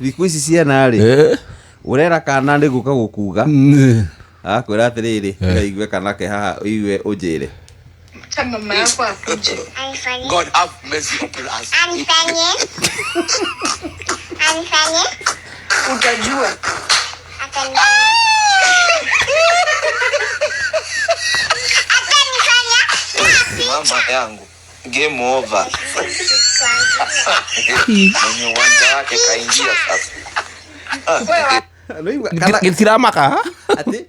Thikũ ici ciana rĩ, ũrera kana nĩ gũka gũkuga, agakwĩra atĩrĩrĩ, tiga igue kana ke haha ũigue ũnjĩre. Acha mama yako akuje. Anifanye. God have mercy upon us. Anifanye. Anifanye. Utajua. Atanifanya. Atanifanya. Mama yangu game over. Mwenye uwanja wake kaingia sasa. Nĩwaigua kana Gĩtiramaka. atĩ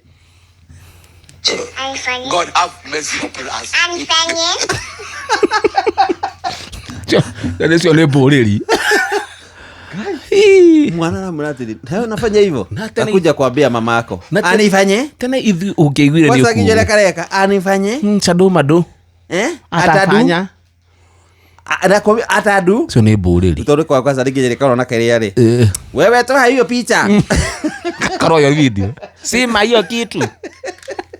Anifanye. God have mercy upon us. Anifanye. Nĩcio nĩ mbũrĩri. Mwana aramwĩra atĩrĩ, "Nawe unafanya hivyo?" Na tena- Akuja kuambia mama yako. Na tena- Anifanye. Tena ithuĩ ũngĩaiguire nĩ Kwanza ũkuga. kinywa kareka, anifanye. Chandũ madũ. Eh? Atadu. Atafanya. Nakwambia atadu. Cio nĩ mbũrĩri. Tondũ kwa kwanza rĩngĩ rĩkorwo na kĩrĩa rĩ. Wewe toa hiyo picha. Karoyo video. Sima hiyo kitu.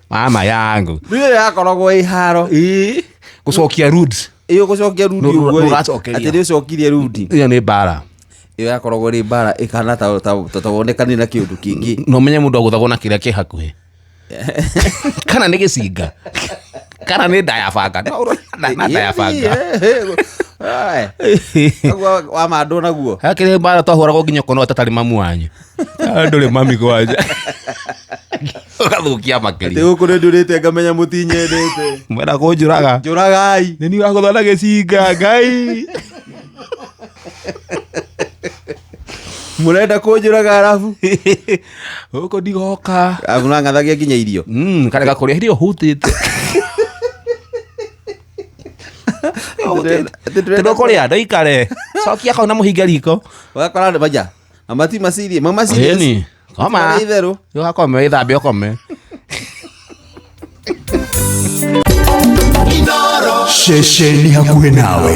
Mama yangu. Rĩu yakoragwo ĩ haro. Ĩĩ. Gũcokia rude. Ĩyo gũcokia rudi ũguo rĩ. Nũracokeria. Atĩ nĩ ũcokirie rudi. Ĩyo nĩ mbara. Ĩyo yakoragwo ĩrĩ mbara ĩkahana ta wonekani na kĩũndũ kĩngĩ. Na ũmenye mũndũ agũthagwo na kĩrĩa kĩ hakuhĩ. Kana nĩ gĩcinga. Kana nĩ nda ya banga. No ũrore na nda ya banga. Naguo wa mandũ naguo. Hakĩrĩ mbara twahũragwo nginya ũkona ũtatarĩ mamu wanyu. Ah, ndũrĩ mami kwanja. Ũgathũkia Atĩ makĩria. gũkũ nĩ ndũrĩte ngamenya mũtinyendete. Mwenda kũnjũraga. Njũragai. Nĩ niĩ wagũtha na gĩcinga Ngai. Mũrenda kũnjũraga arabu. Gũkũ ndigoka. Arabu nang'athagia nginya irio. Karega kũrĩa hĩndĩ ĩyo hũtĩte. Atĩ ndĩrenda- Tũkũrĩa ndũikare. Cokia kau na mũhinge riko. Ũgakora andũ maja. Na mati macirie, mama serious. Ĩni. Koma. Marĩ itherũ. Ũgakome wĩthambe ũkome. Ceceni hakuhĩ nawe.